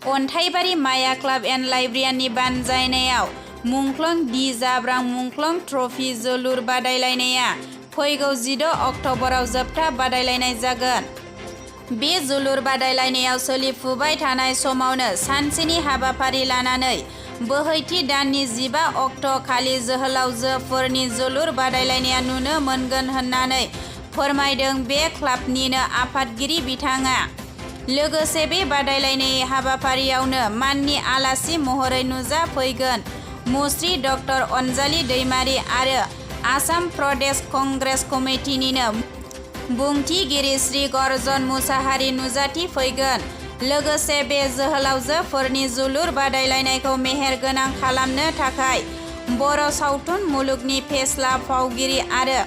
अन्थाइबारि माया club and लाइब्रेरिनि बानजायनायाव मुंख्लं दि जाब्रां मुंख्लं ट्रफी जोलुर बादायलायनाया फैगौ 16 अक्ट'बराव जोबथा बादायलायनाय जागोन। बे जोलुर बादायलायनायाव सोलिफुबाय थानाय समावनो सानसेनि हाबाफारि लानानै बोहैथि दाननि 15 अक्ट' खालि जोहोलावजोफोरनि जोलुर बादायलायनाया नुनो मोनगोन होननानै फोरमायदों बे क्लाबनिनो आफादगिरि बिथाङा। लोगोसे बे बादायलायनाय हाबाफारियावनो माननि आलासि महरै नुजाफैगोन मुस्रि डक्टर.अनजालि दैमारी आरो आसाम प्रदेश कंग्रेस कमिटिनिनो बुंथिगिरि श्री गरजन मुसाहारि नुजाथि फैगोन। लोगोसे बे जोहोलावजोफोरनि जोलुर बादायलायनायखौ मेहेरगोनां खालामनो थाखाय बर' सावथुन मुलुगनि फेस्ला फावगिरि आरो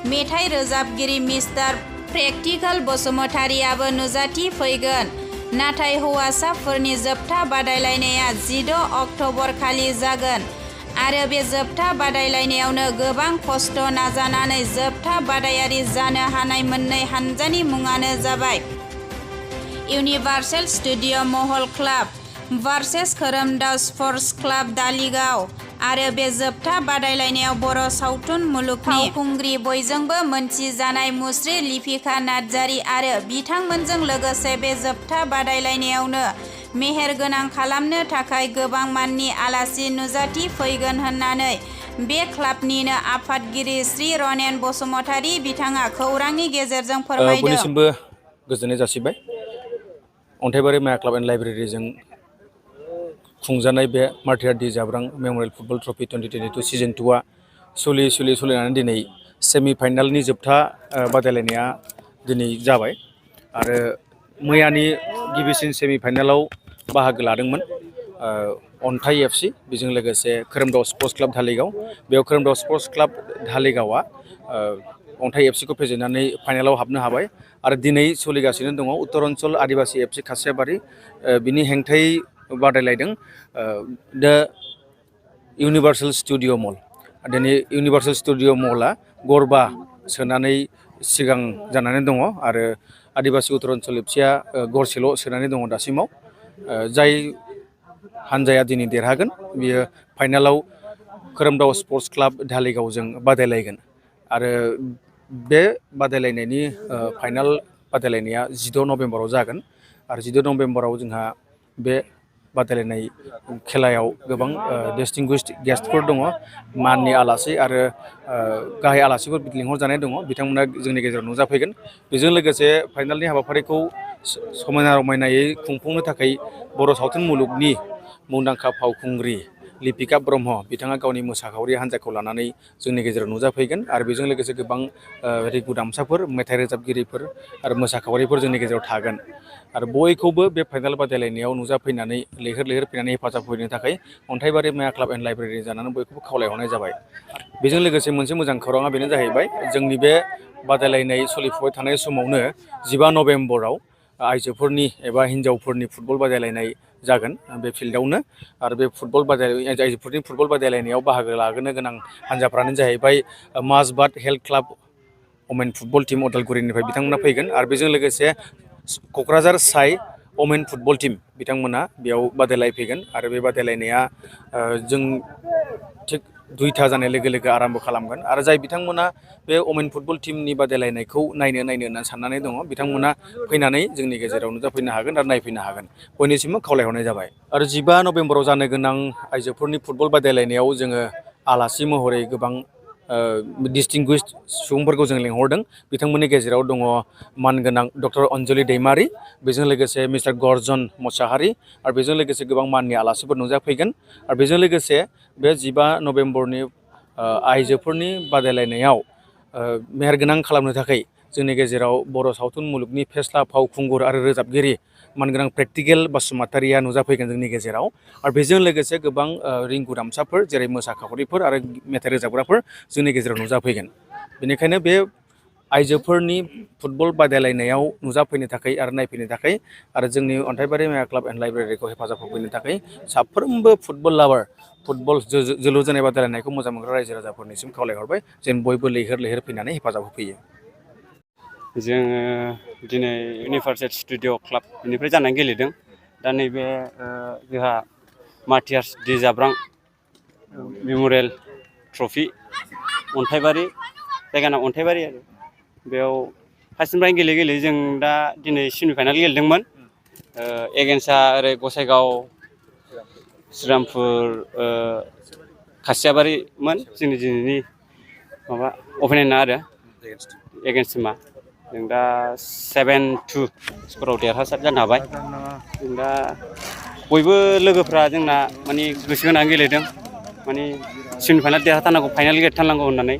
मेथाइ रोजाबगिरि मिस्टार प्रेक्टिकल बसुमतारी.आबो नुजाथि फैगोन। नाथाय हौवासाफोरनि जोबथा बादायलायनाया 16 अक्ट'बर खालि जागोन आरो बे जोबथा बादायलायनायावनो गोबां खस्थ' नाजानानै जोबथा बादायारि जानो हानाय मोननै हानजानि मुङानो जाबाय इउनिभार्सेल स्टुडिअ महल क्लाब भार्सेस खोरोमदाव स्पर्टस क्लाब दालिगाव आरो बे जोबथा बादायलायनायाव बर' सावथुन मुलुगनि फावखुंग्रि बयजोंबो मोनथिजानाय मुस्रि लिपिका नार्जारी आरो बिथांमोनजों लोगोसे बे जोबथा बादायलायनायावनो मेहेरगोनां खालामनो थाखाय गोबां माननि आलासि नुजाथि फैगोन होननानै बे क्लाबनिनो आफादगिरि श्री रनेन बसुमतारी बिथाङा खौरांनि गेजेरजों फोरमायदों। बयनिसिमबो गोजोननाय जासिबाय। अन्थाइबारि माया क्लाब एन्ड लाइब्रेरिजों खुंजानाय बे मार्टियार दि जाब्रां मेम'रियेल फुटबल ट्रफि 2022 सिजन 2आ सोलिनानै दिनै सेमि फाइनालनि जोबथा बादायलायनाया दिनै जाबाय आरो मैयानि गिबिसिन सेमि फाइनालाव बाहागो लादोंमोन अन्थाइ एफसि बेजों लोगोसे खोरोमदाव स्पर्टस क्लाब धालिगाव। बेयाव खोरोमदाव स्पर्टस क्लाब धालिगावआ अन्थाइ एफसिखौ फेजेननानै फाइनालाव हाबनो हाबाय आरो दिनै सोलिगासिनो दङ उत्तरांचल आदिबासी एफसि खासियाबारि बिनि हेंथायै बादायलायदों दा इउनिभार्सेल स्टुडिअ मल। दिनै इउनिभार्सेल स्टुडिअ मलआ गरबा सोनानै सिगां जानानै दङ आरो आदिबासी उत्तरांचल एफसिया गरसेल' सोनानै दङ दासिमाव। जाय हानजाया दिनै देरहागोन बियो फाइनालाव खोरोमदाव स्पर्टस क्लाब धालिगावजों बादायलायगोन आरो बे बादायलायनायनि फाइनाल बादायलायनाया 16 नभेम्बराव जागोन आरो 16 नभेम्बराव जोंहा बे बादायलायनाय खेलायाव गोबां डिस्टिंगुइश्ड गेस्टफोर दङ माननि आलासि आरो गाहाय आलासिफोर लिंहरजानाय दङ बिथांमोना जोंनि गेजेराव नुजाफैगोन। बेजों लोगोसे फाइनालनि हाबाफारिखौ समायना रमायनायै खुंफुंनो थाखाय बर' सावथुन मुलुगनि मुंदांखा फावखुंग्रि लिपिका ब्रह्म बिथाङा गावनि मोसाखावरि हान्जाखौ लानानै जोंनि गेजेराव नुजाफैगोन आरो बेजों लोगोसे गोबां रिगु दामसाफोर मेथाइ रोजाबगिरिफोर आरो मोसाखावरिफोर जोंनि गेजेराव थागोन आरो बयखौबो बे फाइनाल बादायलायनायाव नुजाफैनानै लैहोर फैनानै हेफाजाब होनो थाखाय अन्थाइबारि माया क्लाब एन्ड लाइब्रेरि जानानै बयखौबो खावलायहरनाय जाबाय। बेजों लोगोसे मोनसे मोजां खौराङा बेनो जाहैबाय जोंनि बे बादायलायनाय सोलिफुबाय थानाय समावनो 15 नभेम्बराव आइजोफोरनि एबा हिन्जावफोरनि फुटबल बादायलायनाय जागोन बे फिल्डआवनो आरो बे आइजोफोरनि फुटबल बादायलायनायाव बाहागो लागोनो गोनां हान्जाफ्रानो जाहैबाय Majbat health club women football team अदालगुरिनिफ्राय बिथांमोना फैगोन आरो बेजों लोगोसे क'क्राझार साइ वमेन फुटबल टीम बिथांमोना बेयाव बादायलायफैगोन आरो बे बादायलायनाया जों थिग 2टा जानाय लोगो लोगो आराम्भ खालामगोन आरो जाय बिथांमोना बे वमेन फुटबल टीमनि बादायलायनायखौ नायनो होननानै साननानै दङ बिथांमोना फैनानै जोंनि गेजेराव नुजाफैनो हागोन आरो नायफैनो हागोन बयनिसिमबो खावलायहरनाय जाबाय। आरो 15 नभेम्बराव जानो गोनां आइजोफोरनि फुटबल बादायलायनायाव जोङो आलासि महरै गोबां डिस्टिंगुइश्ड सुबुंफोरखौ जों लिंहरदों। बिथांमोननि गेजेराव दङ मानगोनां डक्टर.अनजालि दैमारी बेजों लोगोसे मिस्टार गरजन मुसाहारि आरो बेजों लोगोसे गोबां माननि आलासिफोर नुजाफैगोन आरो बेजों लोगोसे बे 15 नभेम्बरनि आइजोफोरनि बादायलायनायाव मेहेरगोनां खालामनो थाखाय जोंनि गेजेराव बर' सावथुन मुलुगनि फेस्ला फावखुंगुर आरो रोजाबगिरि मानगोनां प्रेक्टिकेल बासुमातारीया नुजाफैगोन जोंनि गेजेराव आरो बेजों लोगोसे गोबां रिंगु दामसाफोर जेरै मोसाखावरिफोर आरो मेथाइ रोजाबग्राफोर जोंनि गेजेराव नुजाफैगोन। बेनिखायनो बे आइजोफोरनि फुटबल बादायलायनायाव नुजाफैनो थाखाय आरो नायफैनो थाखाय आरो जोंनि अन्थाइबारि माया क्लाब एन्ड लाइब्रेरिखौ हेफाजाब होफैनो थाखाय साफ्रोमबो फुटबल लाभार फुटबल जोलुर जोनाय बादायलायनायखौ मोजां मोनग्रा रायजो राजाफोरनिसिम खावलायहरबाय जेन बयबो लैहोर फैनानै हेफाजाब होफैयो। जोङो दिनै इउनिभार्सेल स्टुडिअ क्लाबनिफ्राय जानानै गेलेदों दा नैबे जोंहा मार्टियार्स डि जाब्रां मेम'रियेल ट्रफि अन्थाइबारि जायगाना अन्थाइबारि आरो बेयाव फार्स्टनिफ्राय गेले जों दा दिनै सेमिफाइनाल गेलेदोंमोन एगेन्स्टआ ओरै गसाइगाव श्रीरामपुर खासियाबारिमोन जोंनि दिनैनि माबा अपेनेन्टआ आरो एगेन्स्ट टिमा जों दा 7-2 स्कराव देरहासार जानो हाबाय जों दा बयबो लोगोफ्रा जोंना माने गोसो होनानै गेलेदों माने सेमिफाइनाल देरहाथारनांगौ फाइनाल गेलेथारनांगौ होननानै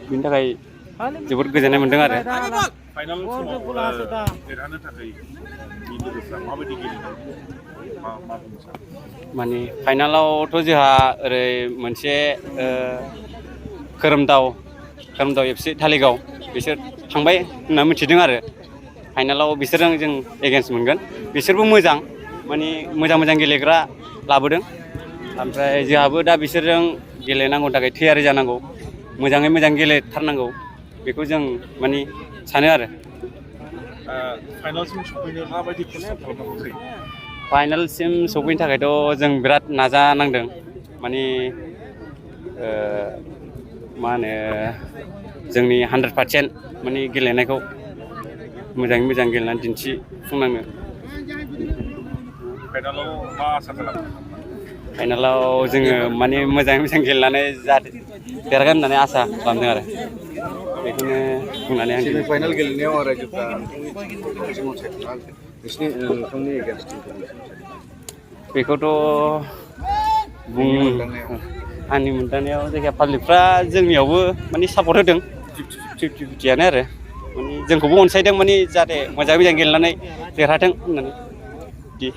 बिनि थाखाय जोबोद गोजोननाय मोन्दों आरो फाइनाल समाव देरहानो थाखाय लोगोफ्रा माबायदि गेलेदों माने फाइनालावथ' जोंहा ओरै मोनसे खोरोमदाव एफसि धालिगाव बिसोर थांबाय होनना मिथिदों आरो फाइनालाव बिसोरजों जों एगेन्स्ट मोनगोन बिसोरबो मोजां माने मोजां गेलेग्रा लाबोदों ओमफ्राय जोंहाबो दा बिसोरजों गेलेनांगौनि थाखाय थियारि जानांगौ मोजाङै मोजां गेलेथारनांगौ बेखौ जों माने सानो आरो फाइनालसिम सफैनो माबायदि खस्थ' खालामनांगौ जायो फाइनालसिम सफैनो थाखायथ' जों बिराद नाजानांदों माने मा होनो जोंनि 100% माने गेलेनायखौ मोजाङै मोजां गेलेनानै दिन्थिफुंनांनो फाइनालाव मा आसा खालामो फाइनालाव जोङो माने मोजाङै मोजां गेलेनानै जाहाथे देरहागोन होननानै आसा खालामदों आरो बेखौनो बुंनानै आं सेमिफाइनाल गेलेनायाव रायजोफ्रा नोंथांनि एगेन्स्ट बेखौथ' आंनि मोनदांनायाव जायखिया पाब्लिकफ्रा जोंनियावबो माने सापर्ट होदों 50-50 आरो माने जोंखौबो अनसायदों माने जाहाथे मोजाङै मोजां गेलेनानै देरहाथों होननानै बिदि